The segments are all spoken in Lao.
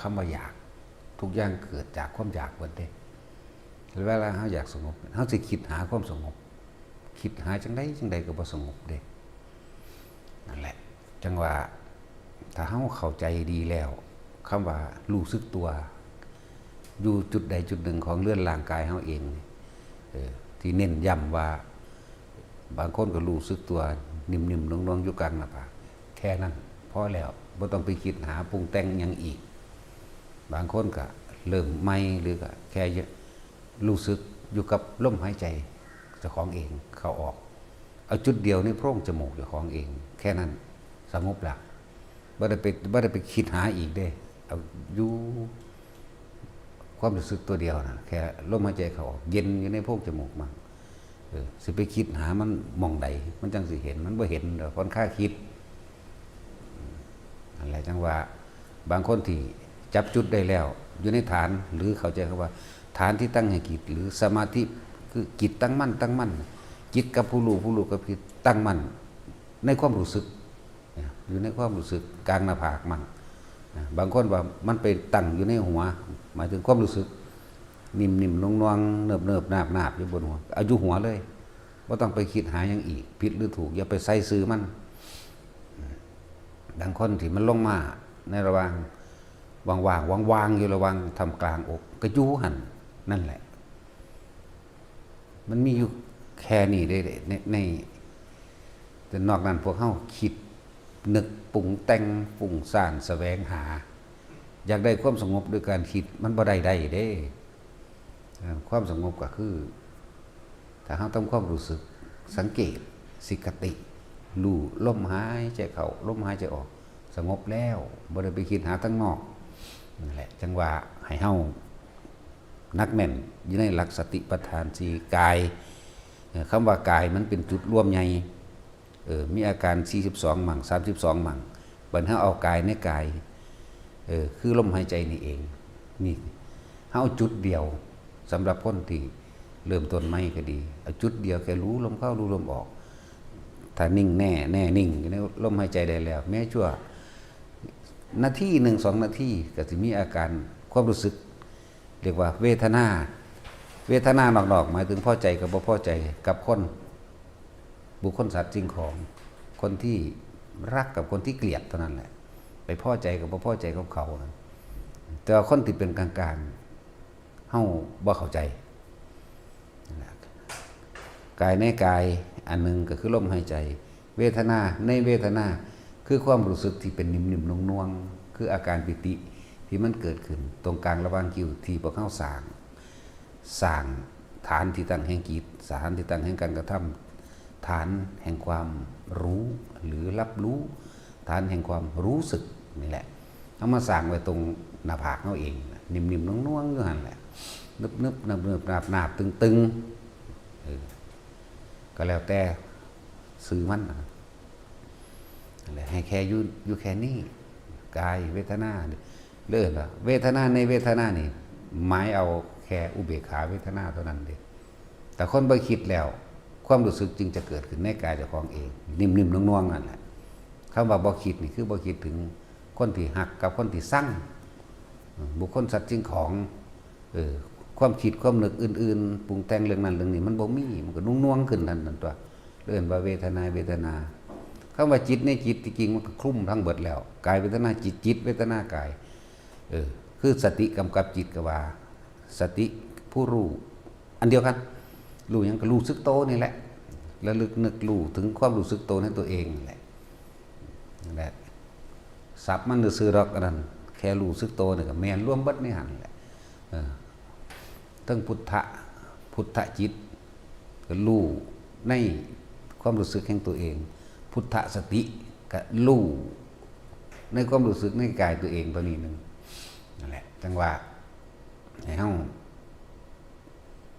ຄຳວ່າຢາກ ທຸກຢ່າງເກີດຈາກຄວາມຢາກເບິດເດ້. ເວລາເຮົາຢາກສະຫງົບ ເຮົາຊິຄິດຫາຄວາມສະຫງົບ ຄິດຫາຈັ່ງໃດຈັ່ງໃດກໍບໍ່ສະຫງົບເດ້. ນັ້ນແຫຼະ ຈັ່ງວ່າ ຖ້າເຮົາເຂົ້າໃຈດີແລ້ວ ຄຳວ່າຮູ້ສຶກຕົວ ຢູ່ຈຸດໃດຈຸດໜຶ່ງຂອງເຮືອນຮ່າງກາຍເຮົາເອງ ເອີ ທີ່ເນັ້ນຢ້ຳວ່າ ບາງຄົນກໍຮູ້ສຶກຕົວ ນິ້ມໆນວງໆຢູ່ກາງໜ້າຜາກ ແຄ່ນັ້ນພໍແລ້ວ ບໍ່ຕ້ອງໄປຄິດຫາປຸງແຕ່ງຫຍັງອີກ. ບາງຄົນກໍເລີ່ມໃໝ່ ຫຼືກໍແຄ່ ຮູ້ສຶກຢູ່ກັບລົມຫາຍໃຈເຈົ້າຂອງເອງເຂົ້າອອກ ເອົາຈຸດດຽວໃນໂພງຈະມູກເຈົ້າຂອງເອງ ແຄ່ນັ້ນສະຫງົບລະ. ບໍ່ໄດ້ໄປ ບໍ່ໄດ້ໄປຄິດຫາອີກເດ້ ເອົາຢູ່ຄວາມຮູ້ສຶກຕົວດຽວນັ້ນ ແຄ່ລົມຫາຍໃຈເຂົ້າອອກ ເຢັນຢູ່ໃນໂພງຈະມູກມັນ. ເອີ ຊິໄປຄິດຫາມັນໝ່ອງໃດ ມັນຈັ່ງຊິເຫັນ ມັນບໍ່ເຫັນດອກ ຄອນຄາຄິດ. ນັ້ນແຫຼະ ຈັ່ງວ່າບາງຄົນທີ່ຈັບຈຸດໄດ້ແລ້ວ ຢູ່ໃນຖານ ຫຼືເຂົ້າໃຈຄຳວ່າຖານທີ່ຕັ້ງໃຫ້ຈິດ ຫຼືສະມາທິ ຄືຈິດຕັ້ງໝັ້ນ ຕັ້ງໝັ້ນ ຈິດກັບຜູ້ຮູ້ ຜູ້ຮູ້ກັບຈິດ ຕັ້ງໝັ້ນໃນຄວາມຮູ້ສຶກ ຢູ່ໃນຄວາມຮູ້ສຶກກາງໜ້າຜາກມັນ. ບາງຄົນວ່າມັນໄປຕັ້ງຢູ່ໃນຫົວ ໝາຍເຖິງຄວາມຮູ້ສຶກນິ້ມໆນວງໆ ເນີບໆນາບໆຢູ່ບົນຫົວ ເອົາຢູ່ຫົວເລີຍ ບໍ່ຕ້ອງໄປຄິດຫາຫຍັງອີກ ຜິດຫຼືຖືກ ຢ່າໄປໃສ່ຊື່ມັນ. ບາງຄົນທີ່ມັນລົງມາໃນລະຫວ່າງວ່າງໆ ວ່າງໆຢູ່ລະຫວ່າງທ່າມກາງອົກ ກໍຢູ່ຫັ້ນ ນັ້ນແຫຼະ ມັນມີຢູ່ແຄ່ນີ້ເດ້ ໃນ ໃນ ແຕ່ນອກນັ້ນພວກເຮົາຄິດ ນຶກ ປຸງແຕ່ງ ຟຸ້ງສ້ານ ສະແຫວງຫາ ຢາກໄດ້ຄວາມສະຫງົບໂດຍການຄິດ ມັນບໍ່ໄດ້ໄດ້ເດ້. ເອີ ຄວາມສະຫງົບກໍຄື ຖ້າເຮົາທຳຄວາມຮູ້ສຶກ ສັງເກດ ສິກຂະຕິ ຮູ້ລົມຫາຍໃຈເຂົ້າ ລົມຫາຍໃຈອອກ ສະຫງົບແລ້ວ ບໍ່ໄດ້ໄປຄິດຫາທາງນອກ. ນັ້ນແຫຼະ ຈັ່ງວ່າໃຫ້ເຮົາໜັກແໜ້ນຢູ່ໃນຫຼັກສະຕິປັດຖານສີ່ ກາຍ ເອີ ຄຳວ່າກາຍມັນເປັນຈຸດລວມໃຫຍ່ ເອີ ມີອາການສີ່ສິບສອງມັ້ງ ສາມສິບສອງມັ້ງ ບັດເຮົາເອົາກາຍໃນກາຍ ເອີ ຄືລົມຫາຍໃຈນີ້ເອງ ນີ້ ເຮົາເອົາຈຸດດຽວ ສຳລັບຄົນທີ່ເລີ່ມຕົ້ນໃໝ່ກໍດີ ເອົາຈຸດດຽວແຄ່ຮູ້ລົມເຂົ້າ ຮູ້ລົມອອກ. ຖ້ານິ່ງແນ່ ແນ່ນິ່ງຢູ່ໃນລົມຫາຍໃຈໄດ້ແລ້ວ ແມ້ຊົ່ວນາທີໜຶ່ງ ສອງນາທີ ກໍຊິມີອາການຄວາມຮູ້ສຶກ ຮຽກວ່າເວທະນາ. ເວທະນານອກໆ ໝາຍເຖິງພໍໃຈກັບບໍ່ພໍໃຈກັບຄົນ ບຸກຄົນ ສັດ ສິ່ງຂອງ ຄົນທີ່ຮັກກັບຄົນທີ່ກຽດເທົ່ານັ້ນແຫຼະ ໄປພໍໃຈກັບບໍ່ພໍໃຈກັບເຂົາ. ແຕ່ວ່າຄົນທີ່ເປັນກາງໆ ເຮົາບໍ່ເຂົ້າໃຈ. ກາຍໃນກາຍອັນໜຶ່ງກໍຄືລົມຫາຍໃຈ ເວທະນາໃນເວທະນາ ຄືຄວາມຮູ້ສຶກທີ່ເປັນນິ້ມໆນວງໆ ຄືອາການປີຕິທີ່ມັນເກີດຂຶ້ນຕົງກາງລະຫວ່າງຄິ້ວ ທີ່ພວກເຮົາສ້າງ ສ້າງຖານທີ່ຕັ້ງແຫ່ງຈິດ ສະຖານທີ່ຕັ້ງແຫ່ງການກະທຳ ຖານແຫ່ງຄວາມຮູ້ ຫຼື ຮັບຮູ້ ຖານແຫ່ງຄວາມຮູ້ສຶກນີ້ແຫຼະ ເຮົາມາສ້າງໄວ້ຕົງໜ້າຜາກເຮົາເອງ ນິ້ມໆນວງໆຢູ່ຫັ້ນແຫຼະ ນຶບໆ ນາບໆ ນາບໆ ຕຶງໆ ເອີ ກໍແລ້ວແຕ່ຊື່ມັນ ນັ້ນແຫຼະ ໃຫ້ແຄ່ຢູ່ ຢູ່ແຄ່ນີ້ ກາຍເວທະນາ ເລີນວ່າເວທະນາໃນເວທະນານີ້ ໝາຍເອົາແຄ່ອຸເບກຂາເວທະນາເທົ່ານັ້ນເດ້. ແຕ່ຄົນບໍ່ຄິດແລ້ວ ຄວາມຮູ້ສຶກຈຶ່ງຈະເກີດຂຶ້ນໃນກາຍເຈົ້າຂອງເອງ ນິ້ມໆນວງໆນັ້ນແຫຼະ. ຄຳວ່າບໍ່ຄິດນີ້ ຄືບໍ່ຄິດເຖິງຄົນທີ່ຮັກກັບຄົນທີ່ຊັງ ເອີ ບຸກຄົນ ສັດ ສິ່ງຂອງ ເອີ ຄວາມຄິດຄວາມນຶກອື່ນໆ ປຸງແຕ່ງເລື່ອງນັ້ນເລື່ອງນີ້ ມັນບໍ່ມີ ມັນກໍນຸ່ງນວງຂຶ້ນນັ້ນ ນັ້ນຕົວະ ເອີ້ນວ່າເວທະນາ ເວທະນາ. ຄຳວ່າຈິດໃນຈິດ ທີ່ຈິງມັນກໍຄລຸມທັງເບິດແລ້ວ ກາຍເວທະນາ ຈິດ ຈິດເວທະນາ ກາຍ ເອີ ຄືສະຕິກຳກັບຈິດ ກໍວ່າສະຕິຜູ້ຮູ້ອັນດຽວກັນ ຮູ້ຫຍັງກໍຮູ້ສຶກໂຕນີ້ແຫຼະ ລະລຶກນຶກຮູ້ເຖິງຄວາມຮູ້ສຶກໂຕໃນຕົວເອງນັ້ນແຫຼະ ນັ້ນແຫຼະ ສັບມັນຊື່ໆດອກ ອັນນັ້ນແຄ່ຮູ້ສຶກໂຕນີ້ກໍແມ່ນລວມເບິດໃນຫັ້ນແຫຼະ ເອີ ທັງພຸດທະ ພຸດທະຈິດ ກໍຮູ້ໃນຄວາມຮູ້ສຶກແຫ່ງຕົວເອງ ພຸດທະສະຕິ ກໍຮູ້ໃນຄວາມຮູ້ສຶກໃນກາຍຕົວເອງຕົວນີ້ໜຶ່ງ ນັ້ນແຫຼະ ຈັ່ງວ່າໃຫ້ເຮົາ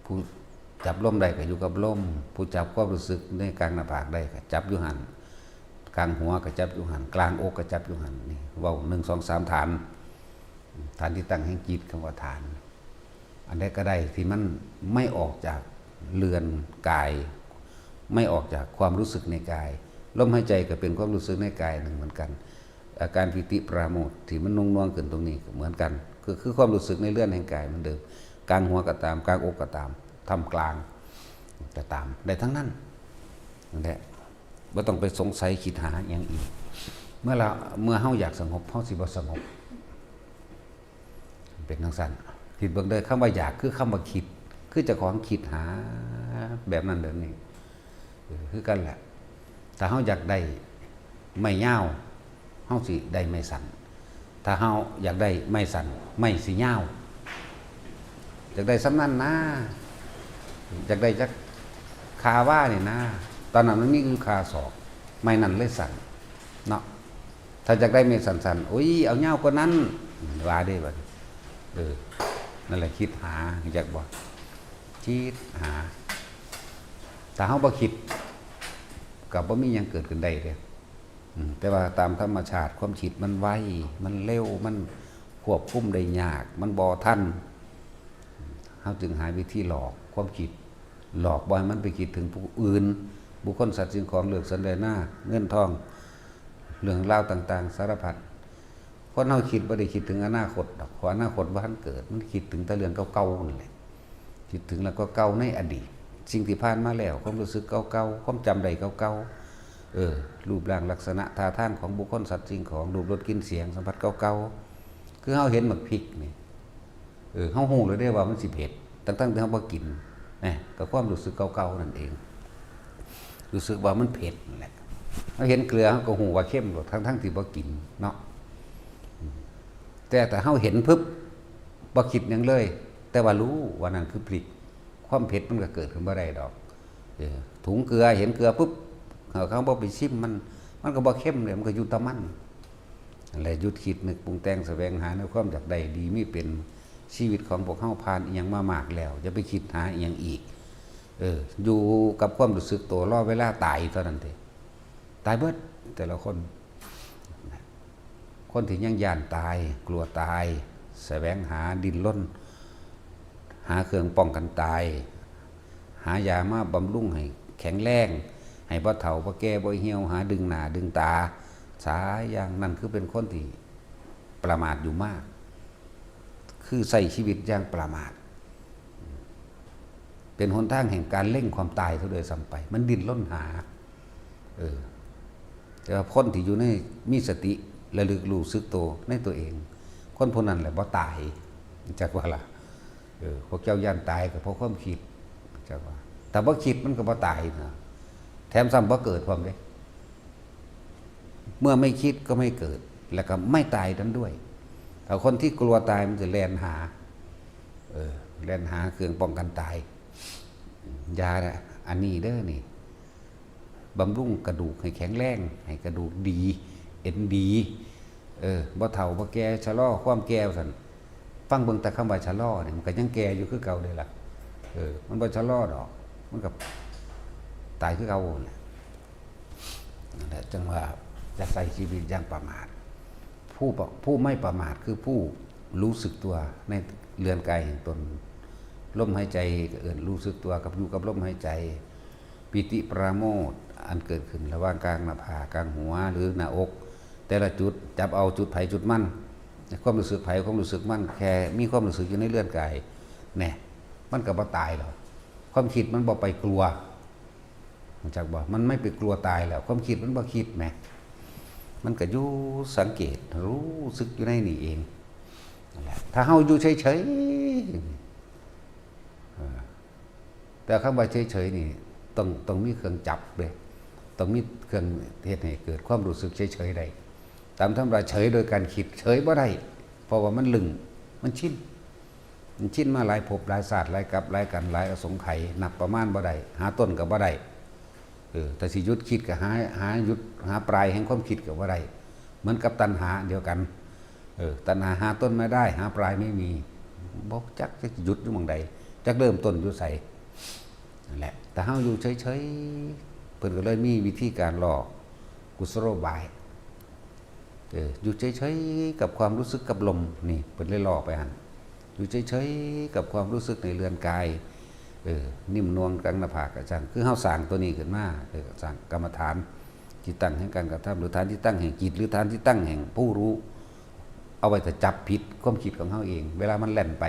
ຜູ້ຈັບລົມໄດ້ກໍຢູ່ກັບລົມ ຜູ້ຈັບຄວາມຮູ້ສຶກໃນກາງໜ້າຜາກໄດ້ກໍຈັບຢູ່ຫັ້ນ ກາງຫົວກໍຈັບຢູ່ຫັ້ນ ກາງອົກກໍຈັບຢູ່ຫັ້ນ ນີ້ເວົ້າ ໜຶ່ງ ສອງ ສາມ ຖານ ຖານທີ່ຕັ້ງແຫ່ງຈິດ ຄຳວ່າຖານ ອັນໃດກໍໄດ້ທີ່ມັນໄມ່ອອກຈາກເຮືອນກາຍ ໄມ່ອອກຈາກຄວາມຮູ້ສຶກໃນກາຍ ລົມຫາຍໃຈກໍເປັນຄວາມຮູ້ສຶກໃນກາຍໜຶ່ງເໝືອນກັນ ອາການປີຕິປະໂມດທີ່ມັນໜ່ວງໆຂຶ້ນຕົງນີ້ກໍເໝືອນກັນ ກໍຄືຄວາມຮູ້ສຶກໃນເຮືອນແຫ່ງກາຍເໝືອນເດີມ ກາງຫົວກໍຕາມ ກາງອົກກໍຕາມ ທ່າມກາງກໍຕາມ ໄດ້ທັງນັ້ນ ນັ້ນແຫຼະ ບໍ່ຕ້ອງໄປສົງໄສຄິດຫາອີ່ຫຍັງອີກ ເມື່ອລະ ເມື່ອເຮົາຢາກສະຫງົບ ເຮົາຊິບໍ່ສະຫງົບ ເປັນຈັ່ງຊັ້ນ ຄິດເບິ່ງເດີ ຄຳວ່າຢາກຄືຄຳວ່າຄິດ ຄືເຈົ້າຂອງຄິດຫາແບບນັ້ນແບບນີ້ ເອີ ຄືກັນແຫຼະ ຖ້າເຮົາຢາກໄດ້ໄມ້ຍາວ ເຮົາຊິໄດ້ໄມ້ສັ້ນ ຖ້າເຮົາຢາກໄດ້ໄມ້ສັ້ນ ໄມ້ຊິຍາວ ຢາກໄດ້ສ່ຳນັ້ນນາ ຢາກໄດ້ຈັກຄາວານີ້ນາ ຕອນນັ້ນມັນມີຢູ່ຄາສອກ ໄມ້ນັ້ນເລີຍສັ້ນເນາະ ຖ້າຢາກໄດ້ໄມ້ສັ້ນໆ ໂອ້ຍ ເອົາຍາວກວ່ານັ້ນ ວ່າເດ້ບັດນີ້ ເອີ ນັ້ນແຫຼະ ຄິດຫາ ຮູ້ຈັກບໍ່? ຄິດຫາ ຖ້າເຮົາບໍ່ຄິດ ກໍບໍ່ມີຫຍັງເກີດຂຶ້ນໄດ້ເດ້ ອືມ ແຕ່ວ່າຕາມທຳມະຊາດ ຄວາມຄິດມັນໄວ ມັນເລັວ ມັນຄວບຄຸມໄດ້ຍາກ ມັນບໍ່ທັນ ເຮົາຈຶ່ງຫາວິທີຫຼອກຄວາມຄິດ ຫຼອກບໍ່ໃຫ້ມັນໄປຄິດເຖິງຜູ້ອື່ນ ບຸກຄົນ ສັດ ສິ່ງຂອງ ເລື່ອງສັນດານາ ເງິນທອງ ເລື່ອງລາວຕ່າງໆ ສາລະພັດ ຄົນເຮົາຄິດບໍ່ໄດ້ຄິດເຖິງອະນາຄົດດອກ ເພາະອະນາຄົດບໍ່ທັນເກີດ ມັນຄິດເຖິງແຕ່ເລື່ອງເກົ່າໆນັ້ນແຫຼະ ຄິດເຖິງແລ້ວກໍເກົ່າໃນອະດີດ ສິ່ງທີ່ຜ່ານມາແລ້ວ ຄວາມຮູ້ສຶກເກົ່າໆ ຄວາມຈຳໄດ້ເກົ່າໆ ເອີ ຮູບຮ່າງລັກສະນະທ່າທາງຂອງບຸກຄົນ ສັດ ສິ່ງຂອງ ຮູບ ລົດ ກິ່ນ ສຽງ ສຳຜັດເກົ່າໆ ຄືເຮົາເຫັນໝາກພິກນີ້ ເອີ ເຮົາຮູ້ແລ້ວເດ້ວ່າມັນຊິເຜັດ ທັງໆທີ່ເຮົາບໍ່ກິນ ແນ່ ກໍຄວາມຮູ້ສຶກເກົ່າໆນັ້ນເອງ ຮູ້ສຶກວ່າມັນເຜັດນັ້ນແຫຼະ ເຮົາເຫັນເກືອ ເຮົາກໍຮູ້ວ່າເຄັມໂລດ ທັງໆທີ່ບໍ່ກິນເນາະ ອືມ ແຕ່ຖ້າເຮົາເຫັນປຶບ ບໍ່ຄິດຫຍັງເລີຍ ແຕ່ວ່າຮູ້ວ່ານັ້ນຄືພິກ ຄວາມເຜັດມັນກໍເກີດຂຶ້ນບໍ່ໄດ້ດອກ ເອີ ຖົງເກືອ ເຫັນເກືອປຶບ ເຮົາບໍ່ໄປຊິມມັນ ມັນກໍບໍ່ເຄັມເດ້ ມັນກໍຢູ່ແຕ່ມັນ ແລະ ຢຸດຄິດນຶກປຸງແຕ່ງ ສະແຫວງຫາໃນຄວາມຢາກໄດ້ດີມີເປັນ ຊີວິດຂອງພວກເຮົາຜ່ານອີ່ຫຍັງມາມາກແລ້ວ ຢ່າໄປຄິດຫາອີ່ຫຍັງອີກ ເອີ ຢູ່ກັບຄວາມຮູ້ສຶກໂຕ ລໍເວລາຕາຍເທົ່ານັ້ນເດ້ ຕາຍເບິດແຕ່ລະຄົນ ຄົນທີ່ຍັງຢ້ານຕາຍ ກົວຕາຍ ສະແຫວງຫາ ດີ້ນລົນ ຫາເຄື່ອງປ້ອງກັນຕາຍ ຫາຢາມາບຳລຸງໃຫ້ແຂງແຮງ ໃຫ້ບໍ່ເຖົ້າບໍ່ແກ່ບໍ່ຫ່ຽວ ຫາດຶງໜ້າດຶງຕາ ສາຍຢ່າງນັ້ນ ຄືເປັນຄົນທີ່ປະໝາດຢູ່ມາກ ຄືໃຊ້ຊີວິດຢ່າງປະໝາດ ເປັນຫົນທາງແຫ່ງການເລັງຄວາມຕາຍຊະດ້ວຍຊ້ຳໄປ ມັນດີ້ນລົນຫາ ເອີ ແຕ່ວ່າຄົນທີ່ຢູ່ໃນ ມີສະຕິ ລະລຶກຮູ້ສຶກໂຕໃນຕົວເອງ ຄົນຜູ້ນັ້ນແຫຼະບໍ່ຕາຍ ຈັກວ່າລະ ເອີ ພວກເຈົ້າຢ້ານຕາຍກໍເພາະຄວາມຄິດ ຈັກວ່າ ຖ້າບໍ່ຄິດມັນກໍບໍ່ຕາຍນະ ແຖມຊ້ຳບໍ່ເກີດພ້ອມເດ້ ເມື່ອໄມ່ຄິດກໍໄມ່ເກີດ ແລ້ວກໍໄມ່ຕາຍນັ້ນດ້ວຍ ຖ້າຄົນທີ່ກົວຕາຍມັນຈະແລ່ນຫາ ເອີ ແລ່ນຫາເຄື່ອງປ້ອງກັນຕາຍ ຢາ ອັນນີ້ເດີນີ້ ບຳລຸງກະດູກໃຫ້ແຂງແຮງ ໃຫ້ກະດູກດີ ເອັນດີ ເອີ ບໍ່ເຖົ້າບໍ່ແກ່ ຊະລໍຄວາມແກ່ວ່າຊັ້ນ ຟັງເບິ່ງແຕ່ຄຳວ່າຊະລໍນີ້ ມັນກໍຍັງແກ່ຢູ່ຄືເກົ່າເດ້ລະ ເອີ ມັນບໍ່ຊະລໍດອກ ມັນກໍຕາຍຄືເກົ່າຫັ້ນແຫຼະ ນັ້ນແຫຼະ ຈັ່ງວ່າຢ່າໃຊ້ຊີວິດຢ່າງປະໝາດ ຜູ້ປະ ຜູ້ໄມ່ປະໝາດຄືຜູ້ຮູ້ສຶກຕົວໃນເຮືອນກາຍແຫ່ງຕົນ ລົມຫາຍໃຈກໍເອີ້ນຮູ້ສຶກຕົວກັບ ຢູ່ກັບລົມຫາຍໃຈ ປີຕິປະໂມດ ອັນເກີດຂຶ້ນລະຫວ່າງກາງໜ້າຜາກ ກາງຫົວ ຫຼື ໜ້າອົກ ແຕ່ລະຈຸດ ຈັບເອົາຈຸດໃຜຈຸດມັນ ຄວາມຮູ້ສຶກໃຜຄວາມຮູ້ສຶກມັນ ແຄ່ມີຄວາມຮູ້ສຶກຢູ່ໃນເຮືອນກາຍ ແນ່ ມັນກໍບໍ່ຕາຍດອກ ຄວາມຄິດມັນບໍ່ໄປກົວ ຮູ້ຈັກບໍ່? ມັນໄມ່ໄປກົວຕາຍແລ້ວ ຄວາມຄິດມັນບໍ່ຄິດແໝ ມັນກໍຢູ່ສັງເກດ ຮູ້ສຶກຢູ່ໃນນີ້ເອງ ນັ້ນແຫຼະ ຖ້າເຮົາຢູ່ເສີຍໆ ເອີ ແຕ່ຄຳວ່າເສີຍໆນີ້ ຕ້ອງ ຕ້ອງມີເຄື່ອງຈັບເດ້ ຕ້ອງມີເຄື່ອງເຮັດໃຫ້ເກີດຄວາມຮູ້ສຶກເສີຍໆໄດ້ ຕາມທຳມະດາເສີຍໂດຍການຄິດ ເສີຍບໍ່ໄດ້ ເພາະວ່າມັນລຶ້ງ ມັນຊິນ ມັນຊິນມາຫຼາຍພົບຫຼາຍຊາດ ຫຼາຍກັບຫຼາຍກັນ ຫຼາຍອະສົງໄຂ ນັບປະມານບໍ່ໄດ້ ຫາຕົ້ນກໍບໍ່ໄດ້ ເອີ ຖ້າຊິຢຸດຄິດກໍຫາ ຫາຢຸດ ຫາປາຍແຫ່ງຄວາມຄິດກໍບໍ່ໄດ້ ເໝືອນກັບຕັນຫາອັນດຽວກັນ ເອີ ຕັນຫາຫາຕົ້ນໄມ່ໄດ້ ຫາປາຍໄມ່ມີ ບໍ່ຈັກຈະຢຸດຢູ່ໝ່ອງໃດ ຈັກເລີ່ມຕົ້ນຢູ່ໃສ ນັ້ນແຫຼະ ຖ້າເຮົາຢູ່ເສີຍໆ ເພິ່ນກໍເລີຍມີວິທີການຫຼອກກຸສະໂລບາຍ ເອີ ຢູ່ເສີຍໆກັບຄວາມຮູ້ສຶກກັບລົມ ນີ້ ເພິ່ນເລີຍຫຼອກໄປຫັ້ນ ຢູ່ເສີຍໆກັບຄວາມຮູ້ສຶກໃນເຮືອນກາຍ ເອີ ນິ້ມນວງກາງໜ້າຜາກກະຊັ່ງ ຄືເຮົາສ້າງຕົວນີ້ຂຶ້ນມາ ເອີ ສ້າງກຳມະຖານ ທີ່ຕັ້ງແຫ່ງການກະທຳ ຫຼືຖານທີ່ຕັ້ງແຫ່ງຈິດ ຫຼືຖານທີ່ຕັ້ງແຫ່ງຜູ້ຮູ້ ເອົາໄວ້ຖ້າຈັບຜິດຄວາມຄິດຂອງເຮົາເອງ. ເວລາມັນແລ່ນໄປ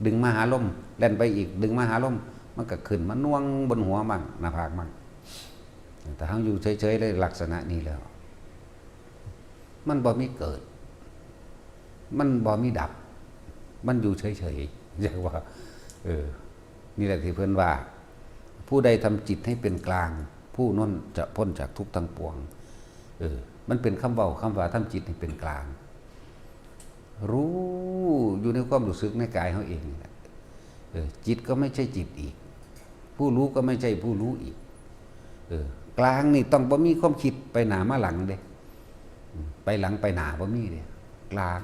ດຶງມາຫາລົມ ແລ່ນໄປອີກ ດຶງມາຫາລົມ ມັນກໍຂຶ້ນມາໜ່ວງບົນຫົວມັນ ໜ້າຜາກມັນ. ຖ້າເຮົາຢູ່ເສີຍໆໃນລັກສະນະນີ້ແລ້ວ ມັນບໍ່ມີເກີດ ມັນບໍ່ມີດັບ ມັນຢູ່ເສີຍໆ ເອີ້ນວ່າ ເອີ ນີ້ແຫຼະທີ່ເພິ່ນວ່າ ຜູ້ໃດທຳຈິດໃຫ້ເປັນກາງ ຜູ້ນັ້ນຈະພົ້ນຈາກທຸກທັງປວງ. ເອີ ມັນເປັນຄຳເວົ້າ ຄຳວ່າທຳຈິດໃຫ້ເປັນກາງ ຮູ້ຢູ່ໃນຄວາມຮູ້ສຶກໃນກາຍເຮົາເອງນີ້ແຫຼະ. ເອີ ຈິດກໍໄມ່ໃຊ່ຈິດອີກ ຜູ້ຮູ້ກໍໄມ່ໃຊ່ຜູ້ຮູ້ອີກ. ເອີ ກາງນີ້ຕ້ອງບໍ່ມີຄວາມຄິດໄປໜ້າມາຫຼັງເດ້ ໄປຫຼັງໄປໜ້າບໍ່ມີເດ້. ກາງ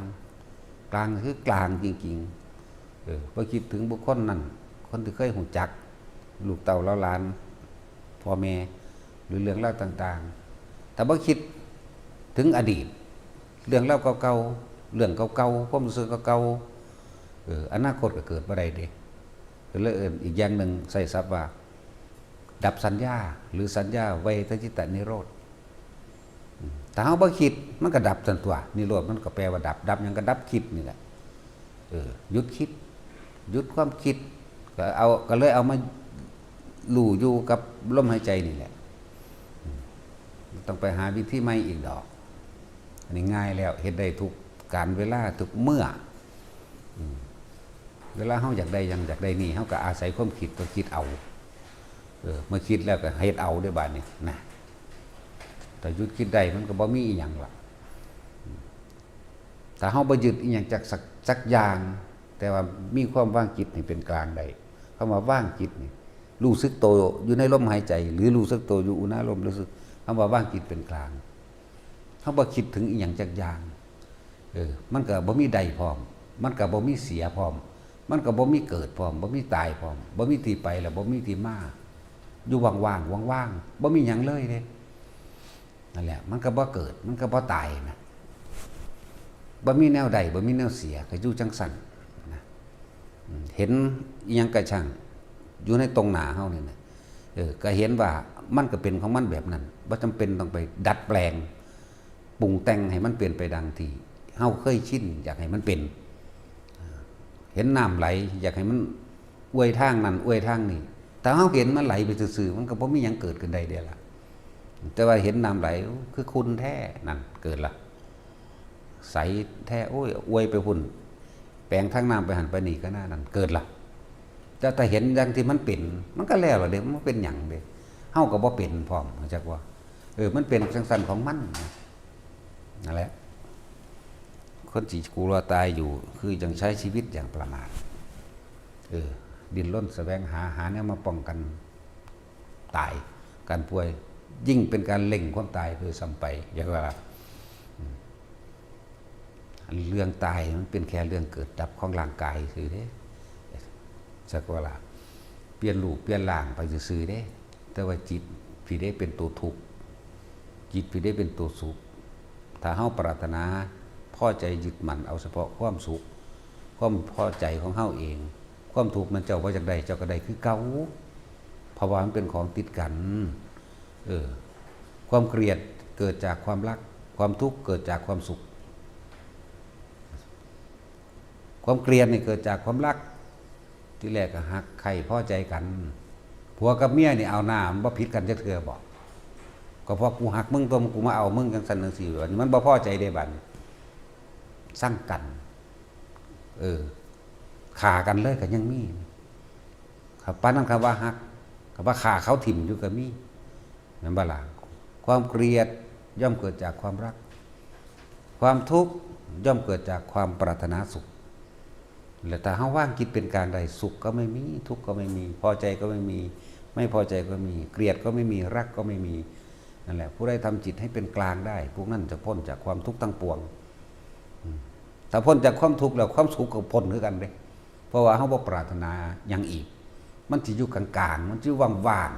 ກາງຄືກາງຈິງໆ. ເອີ ບໍ່ຄິດເຖິງບຸກຄົນນັ້ນ ຄົນທີ່ເຄີຍຮູ້ຈັກ ລູກເຕົ້າເຫຼົ່າຫຼານ ພໍ່ແມ່ ຫຼືເລື່ອງລາວຕ່າງໆ. ຖ້າບໍ່ຄິດເຖິງອະດີດ ເລື່ອງລາວເກົ່າໆ ເລື່ອງເກົ່າໆ ຄວາມຮູ້ສຶກເກົ່າໆ ເອີ ອະນາຄົດກໍເກີດບໍ່ໄດ້ເດ້. ກໍເລີຍເອີ້ນອີກຢ່າງໜຶ່ງ ໃຊ້ສັບວ່າ ດັບສັນຍາ ຫຼືສັນຍາເວທະຈິດຕະນິໂຣດ. ອືມ ຖ້າເຮົາບໍ່ຄິດ ມັນກໍດັບຊັ້ນຕົວະ ນິໂຣດມັນກໍແປວ່າດັບ ດັບຫຍັງ? ກໍດັບຄິດນີ້ແຫຼະ. ເອີ ຢຸດຄິດ ຢຸດຄວາມຄິດ ກໍເອົາ ກໍເລີຍເອົາມາຮູ້ຢູ່ກັບລົມຫາຍໃຈນີ້ແຫຼະ. ອືມ ບໍ່ຕ້ອງໄປຫາວິທີໃໝ່ອີກດອກ. ອັນນີ້ງ່າຍແລ້ວ ເຮັດໄດ້ທຸກການເວລາ ທຸກເມື່ອ. ອືມ ເວລາເຮົາຢາກໄດ້ຫຍັງ ຢາກໄດ້ນີ້ ເຮົາກໍອາໄສຄວາມຄິດ ກໍຄິດເອົາ. ເອີ ເມື່ອຄິດແລ້ວກໍເຮັດເອົາເດ້ບາດນີ້ນະ. ຖ້າຢຸດຄິດໄດ້ ມັນກໍບໍ່ມີອີ່ຫຍັງລະ. ອືມ ຖ້າເຮົາບໍ່ຍຶດອີ່ຫຍັງຈັກ ສັກ ຈັກຢ່າງ ແຕ່ວ່າມີຄວາມວາງຈິດໃຫ້ເປັນກາງໄດ້. ຄຳວ່າວາງຈິດນີ້ ຮູ້ສຶກໂຕຢູ່ໃນລົມຫາຍໃຈ ຫຼື ຮູ້ສຶກໂຕຢູ່ອຸນາລົມ ຮູ້ສຶກ ຄຳວ່າວາງຈິດເປັນກາງ. ເຮົາບໍ່ຄິດເຖິງອີ່ຫຍັງຈັກຢ່າງ ເອີ ມັນກໍບໍ່ມີໄດ້ພ້ອມ ມັນກໍບໍ່ມີເສຍພ້ອມ ມັນກໍບໍ່ມີເກີດພ້ອມ ບໍ່ມີຕາຍພ້ອມ ບໍ່ມີທີ່ໄປ ແລະ ບໍ່ມີທີ່ມາ ຢູ່ວ່າງໆ ວ່າງໆ ບໍ່ມີຫຍັງເລີຍເດ້. ນັ້ນແຫຼະ ມັນກໍບໍ່ເກີດ ມັນກໍບໍ່ຕາຍນະ ບໍ່ມີແນວໄດ້ ບໍ່ມີແນວເສຍ ກໍຢູ່ຈັ່ງຊັ້ນນະ. ອືມ ເຫັນອີ່ຫຍັງກະຊ່າງ ຢູ່ໃນຕົງໜ້າເຮົານີ້ນະ ເອີ ກໍເຫັນວ່າມັນກໍເປັນຂອງມັນແບບນັ້ນ ບໍ່ຈຳເປັນຕ້ອງໄປດັດແປງ ປຸງແຕ່ງໃຫ້ມັນເປັນໄປດັ່ງທີ່ເຮົາເຄີຍຊິນ ຢາກໃຫ້ມັນເປັນ. ເຫັນນ້ຳໄຫຼ ຢາກໃຫ້ມັນອວຍທາງນັ້ນອວຍທາງນີ້ ຖ້າເຮົາເຫັນມັນໄຫຼໄປຊື່ໆ ມັນກໍບໍ່ມີຫຍັງເກີດຂຶ້ນໄດ້ເດ້ລະ. ແຕ່ວ່າເຫັນນ້ຳໄຫຼ ໂອ້ ຄືຂຸ່ນແທ້ ນັ້ນເກີດລະ. ໃສແທ້ ໂອ້ຍ ອວຍໄປພຸ້ນ ແປງທາງນ້ຳໄປຫັ້ນໄປນີ້ ກໍໜ້ານັ້ນເກີດລະ. ແຕ່ຖ້າເຫັນຢ່າງທີ່ມັນເປັນ ມັນກໍແລ້ວລະເດ້ ມັນບໍ່ເປັນຫຍັງເດ້ ເຮົາກໍບໍ່ເປັນພ້ອມ ຮູ້ຈັກບໍ່? ເອີ ມັນເປັນຈັ່ງຊັ້ນຂອງມັນ ນັ້ນແຫຼະ. ຄົນທີ່ກົວຕາຍຢູ່ ຄືຈັ່ງໃຊ້ຊີວິດຢ່າງປະໝາດ ເອີ ດີ້ນລົນສະແຫວງຫາ ຫາແນວມາປ້ອງກັນຕາຍ ການປ່ວຍ ຍິ່ງເປັນການເລັ່ງຄວາມຕາຍດ້ວຍຊ້ຳໄປ ຢ່າງວ່າ ອືມ ອັນເລື່ອງຕາຍມັນເປັນແຄ່ເລື່ອງເກີດດັບຂອງຮ່າງກາຍຊື່ເດ້ ຈັກວ່າລະ ປ່ຽນຮູບປ່ຽນຮ່າງໄປຊື່ໆເດ້ ແຕ່ວ່າຈິດພີ້ເດ້ເປັນໂຕທຸກ ຈິດພີ້ເດ້ເປັນໂຕສຸກ. ຖ້າເຮົາປາດຖະໜາພໍໃຈຍຶດໝັ້ນເອົາສະເພາະຄວາມສຸກ ຄວາມພໍໃຈຂອງເຮົາເອງ ຄວາມທຸກນັ້ນເຈົ້າບໍ່ຢາກໄດ້ ເຈົ້າກໍໄດ້ຄືເກົ່າ ເພາະວ່າມັນເປັນຂອງຕິດກັນ. ເອີ ຄວາມກຽດເກີດຈາກຄວາມຮັກ ຄວາມທຸກເກີດຈາກຄວາມສຸກ. ຄວາມກຽດນີ້ເກີດຈາກຄວາມຮັກ ທີແລກກໍຮັກໃຄ່ພໍໃຈກັນ ຜົວກັບເມຍນີ້ ເອົາໜ້າ ມັນບໍ່ຜິດກັນຈັກເທື່ອບໍ? ກໍເພາະກູຮັກມຶງຕົວະ ກູມາເອົາມຶງ ຈັ່ງຊັ້ນຈັ່ງຊີ້ ບັດນີ້ມັນບໍ່ພໍໃຈເດ້ ບັດນີ້ຊັງກັນ ເອີ ຂ້າກັນເລີຍກໍຍັງມີ. ຄັນປານນັ້ນ ຄຳວ່າຮັກ ຄຳວ່າຂ້າເຂົາຖິ້ມຢູ່ກໍມີ ແມ່ນບໍ່ລະ? ຄວາມກຽດຍ່ອມເກີດຈາກຄວາມຮັກ ຄວາມທຸກຍ່ອມເກີດຈາກຄວາມປາດຖະໜາສຸກ. ແລະ ຖ້າເຮົາວາງຈິດເປັນກາງໄດ້ ສຸກກໍໄມ່ມີ ທຸກກໍໄມ່ມີ ພໍໃຈກໍໄມ່ມີ ໄມ່ພໍໃຈກໍມີ ກຽດກໍໄມ່ມີ ຮັກກໍໄມ່ມີ. ນັ້ນແຫຼະ ຜູ້ໃດທຳຈິດໃຫ້ເປັນກາງໄດ້ ຜູ້ນັ້ນຈະພົ້ນຈາກຄວາມທຸກທັງປວງ. ອືມ ຖ້າພົ້ນຈາກຄວາມທຸກແລ້ວ ຄວາມສຸກກໍພົ້ນຄືກັນເດ້. ເພາະວ່າເຮົາບໍ່ປາດຖະໜາຫຍັງອີກ ມັນຊິຢູ່ກາງໆ ມັນຊິຢູ່ວ່າງ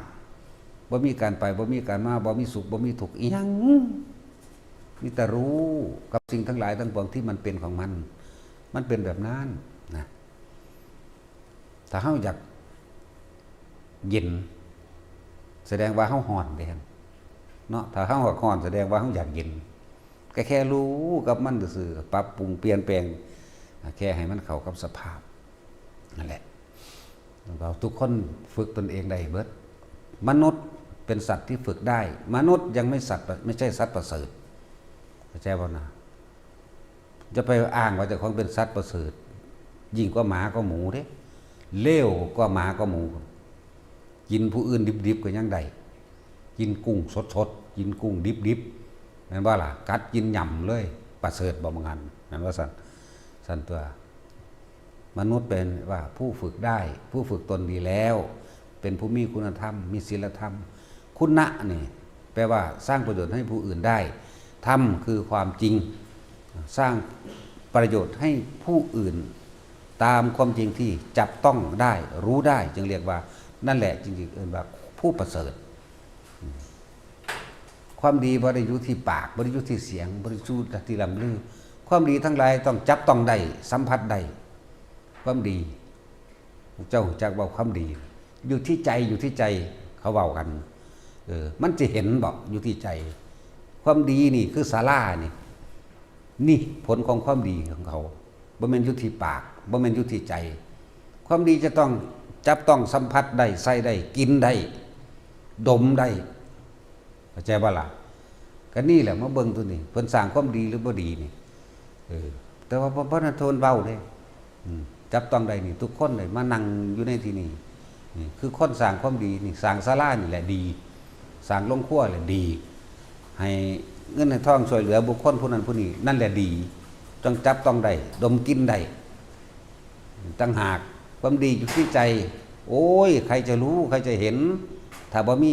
ໆ ບໍ່ມີການໄປ ບໍ່ມີການມາ ບໍ່ມີສຸກ ບໍ່ມີທຸກອີ່ຫຍັງ ມີແຕ່ຮູ້ກັບສິ່ງທັງຫຼາຍທັງປວງທີ່ມັນເປັນຂອງມັນ ມັນເປັນແບບນັ້ນນະ. ຖ້າເຮົາຢາກເຢັນ ສະແດງວ່າເຮົາຮ້ອນເດ້ ເຮົາ ເນາະ. ຖ້າເຮົາຮັກຮ້ອນ ສະແດງວ່າເຮົາຢາກເຢັນ ກໍແຄ່ຮູ້ກັບມັນຊື່ໆ ປັບປຸງປ່ຽນແປງ ແຄ່ໃຫ້ມັນເຂົ້າກັບສະພາບນັ້ນແຫຼະ. ເຮົາທຸກຄົນຝຶກຕົນເອງໄດ້ເບິດ. ມະນຸດເປັນສັດທີ່ຝຶກໄດ້. ມະນຸດຍັງໄມ່ສັດ ໄມ່ໃຊ່ສັດປະເສີດ. ເຂົ້າໃຈບໍ່ນະ? ຢ່າໄປອ້າງວ່າເຈົ້າຂອງເປັນສັດປະເສີດ. ຍິ່ງກວ່າໝາກວ່າໝູເດ້. ເລວກວ່າໝາກວ່າໝູ. ກິນຜູ້ອື່ນດິບໆກໍຍັງໄດ້. ກິນກຸ້ງສົດໆ ກິນກຸ້ງດິບໆ ແມ່ນບໍ່ລະ? ກັດກິນຫຍ້ຳເລີຍ. ປະເສີດບໍ່? ບາງອັນແມ່ນວ່າຊັ້ນ. ຊັ້ນຕົວະ. ມະນຸດເປັນວ່າຜູ້ຝຶກໄດ້ ຜູ້ຝຶກຕົນດີແລ້ວ ເປັນຜູ້ມີຄຸນນະທຳ ມີສິນລະທຳ. ຄຸນນະນີ້ແປວ່າສ້າງປະໂຫຍດໃຫ້ຜູ້ອື່ນໄດ້. ທຳຄືຄວາມຈິງ ສ້າງປະໂຫຍດໃຫ້ຜູ້ອື່ນຕາມຄວາມຈິງທີ່ຈັບຕ້ອງໄດ້ ຮູ້ໄດ້ ຈຶ່ງຮຽກວ່າ ນັ້ນແຫຼະ ຈຶ່ງເອີ້ນວ່າຜູ້ປະເສີດ. ຄວາມດີບໍ່ໄດ້ຢູ່ທີ່ປາກ ບໍ່ໄດ້ຢູ່ທີ່ສຽງ ບໍ່ໄດ້ຢູ່ທີ່ລ່ຳລື. ຄວາມດີທັງຫຼາຍຕ້ອງຈັບຕ້ອງໄດ້ ສຳຜັດໄດ້. ຄວາມດີ ເຈົ້າຮູ້ຈັກເວົ້າຄວາມດີ? ຢູ່ທີ່ໃຈ ຢູ່ທີ່ໃຈ ເຂົາເວົ້າກັນ. ເອີ ມັນຊິເຫັນບໍ່? ຢູ່ທີ່ໃຈ. ຄວາມດີນີ້ຄືສາລານີ້. ນີ້ຜົນຂອງຄວາມດີຂອງເຂົາ. ບໍ່ແມ່ນຢູ່ທີ່ປາກ ບໍ່ແມ່ນຢູ່ທີ່ໃຈ. ຄວາມດີຈະຕ້ອງຈັບຕ້ອງສຳຜັດໄດ້ ໃຊ້ໄດ້ ກິນໄດ້ ດົມໄດ້. ເຂົ້າໃຈບໍ່ລະ? ກໍນີ້ແຫຼະ ມາເບິ່ງຕົວນີ້ ເພິ່ນສ້າງຄວາມດີຫຼືບໍ່ດີນີ້. ເອີ ແຕ່ວ່າບໍ່ ບໍ່ໄດ້ໂທນເວົ້າເດ້. ອືມ ຈັບຕ້ອງໄດ້ນີ້ ທຸກຄົນໄດ້ມານັ່ງຢູ່ໃນທີ່ນີ້. ນີ້ຄືຄົນສ້າງຄວາມດີນີ້ ສ້າງສາລານີ້ແຫຼະດີ. ສ້າງໂຮງຄົວແຫຼະດີ. ໃຫ້ເງິນໃຫ້ທອງຊ່ວຍເຫຼືອບຸກຄົນຜູ້ນັ້ນຜູ້ນີ້ ນັ້ນແຫຼະດີ. ຕ້ອງຈັບຕ້ອງໄດ້ ດົມກິນໄດ້ ຕ່າງຫາກ. ຄວາມດີຢູ່ທີ່ໃຈ. ໂອ້ຍ ໃຄຈະຮູ້ ໃຄຈະເຫັນ ຖ້າບໍ່ມີ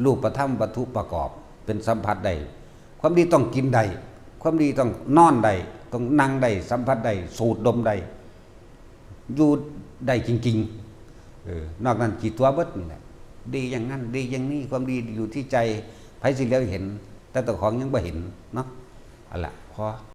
ຮູບປະທຳວັດຖຸປະກອບເປັນສຳຜັດໄດ້. ຄວາມດີຕ້ອງກິນໄດ້. ຄວາມດີຕ້ອງນອນໄດ້ ຕ້ອງນັ່ງໄດ້ ສຳຜັດໄດ້ ສູດດົມໄດ້ ຢູ່ໄດ້ຈິງໆ. ເອີ ນອກນັ້ນຂີ້ຕົວະເບິດນີ້ແຫຼະ. ດີຢ່າງນັ້ນ ດີຢ່າງນີ້. ຄວາມດີຢູ່ທີ່ໃຈ. ໃຜຊິຫຼຽວເຫັນ? ແຕ່ເຈົ້າຂອງຍັງບໍ່ເຫັນເນາະ. ເອົາລະ ພໍ.